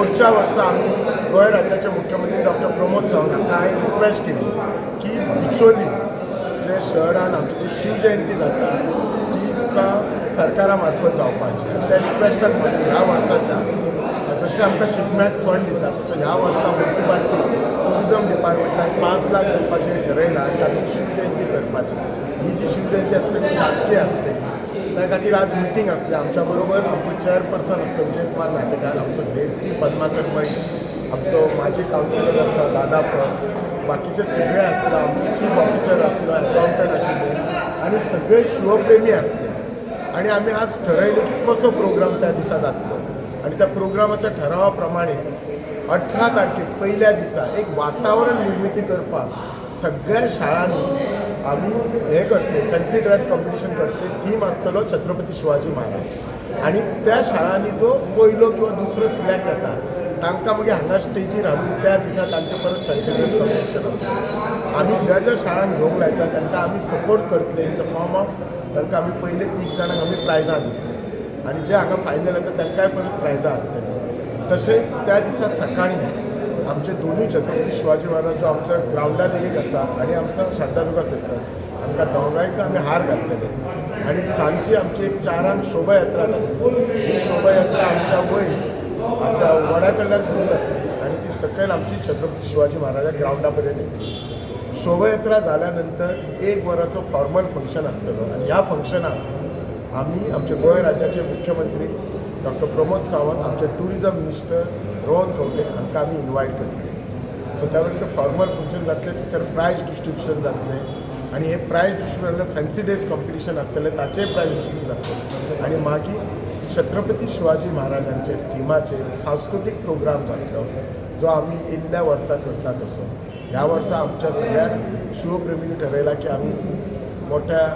पोरच्या वर्सा आमी गोंय राज्याचे मुख्यमंत्री डॉक्टर प्रमोद सावंत हांकां हांवें रिक्वेस्ट केली की बिचोली जे शहरान आमची जी शिवजयंती जाता ती तुका सरकारा मार्फत जावपाची. आनी त्या रिक्वेस्टाक मागीर ह्या वर्साच्या जशें आमकां शिगम्याक फंड दिता, तसो ह्या वर्सा मुन्सिपालिटी टुरिजम डिपार्टमेंटान 5 लाख दिवपाचें ठरयलां आनी तातूंत शिवजयंती करपाची. ही जी शिवजयंती आसता ती शासकीय आसतली. त्या खातीर आज मिटींग आसली. आमच्या बरोबर आमचो चेअरपर्सन आसलो विजय कुमार नाटेकार, आमचो झेडपी पद्माकर मळीक, आमचो माजी कावन्सिलर आसा दादा परब, बाकीचे सगळे आसले, आमचो चीफ ऑफिसर आसलो, अकाउंटंट आशिल्ले आनी सगळे शिवप्रेमी आसले. आनी आमी आज ठरयलें की कसो प्रोग्राम त्या दिसा जातलो. आनी त्या प्रोग्रामाच्या ठरावा प्रमाणे 18 तारखेक पयल्या दिसा एक वातावरण निर्मिती करपाक सगळ्या शाळांनी आमी हें करतले, फॅन्सी ड्रेस कॉम्पिटिशन करतले. थीम आसतलो छत्रपती शिवाजी महाराज. आनी त्या शाळांनी जो पयलो किंवा दुसरो सिलेक्ट जाता तांकां मागीर हांगा स्टेजीर हाडून त्या दिसा तांचे परत फॅन्सी ड्रेस कॉम्पिटिशन आसता. आमी ज्या ज्या शाळांक घेवंक लायता तांकां आमी सपोर्ट करतले इन the form of तांकां आमी पयले तीग जाणांक आमी प्रायजां दितले आनी जे हांगा फायनल येता तांकांय परत प्रायजां आसतलीं. तशेंच त्या दिसा सकाळी आमचे दोनूय छत्रपती शिवाजी महाराज जो आमच्या ग्रावंडार एक आसा आनी आमचो शांतादुर्गा सर्कल, आमकां दोगांयक आमी हार घालतले. आनी सांजची आमची एक 4 आंक शोभायात्रा जातली. ही शोभायात्रा आमच्या वयर आमच्या वडा कडल्यान सुरू जातली आनी ती सकयल आमची छत्रपती शिवाजी महाराजा ग्रावंडा पर्यंत येतली. शोभायात्रा जाल्या नंतर एक वराचो फॉर्मल फंक्शन आसतलो आनी ह्या फंक्शनाक आमी आमचे गोंय राज्याचे मुख्यमंत्री डॉक्टर प्रमोद सावंत, आमचे टुरिजम मिनिस्टर रोहन खंवटे हांकां आमी इनवायट करतले. सो त्या वेळार फॉर्मल फंक्शन जातलें, थंयसर प्रायज डिस्ट्रिब्युशन जातलें आनी हे prize distribution fancy dress competition आसतलें, ताचेय प्रायज डिस्ट्रिब्युशन जातलें आनी मागीर छत्रपती शिवाजी महाराजांचे थिमाचेर सांस्कृतीक प्रोग्राम जातलो, जो आमी इल्ल्या वर्सा करता तसो. ह्या वर्सा आमच्या सगळ्या शिवप्रेमींनी ठरयलां की आमी मोठ्या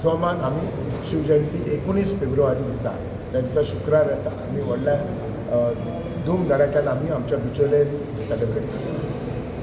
जोमान आमी शिवजयंती 19 फेब्रुवारी दिसा, त्या दिसा शुक्रार येता, आमी व्हडल्या धूम धडाक्यान आमी आमच्या बिचोले सेलिब्रेट करता.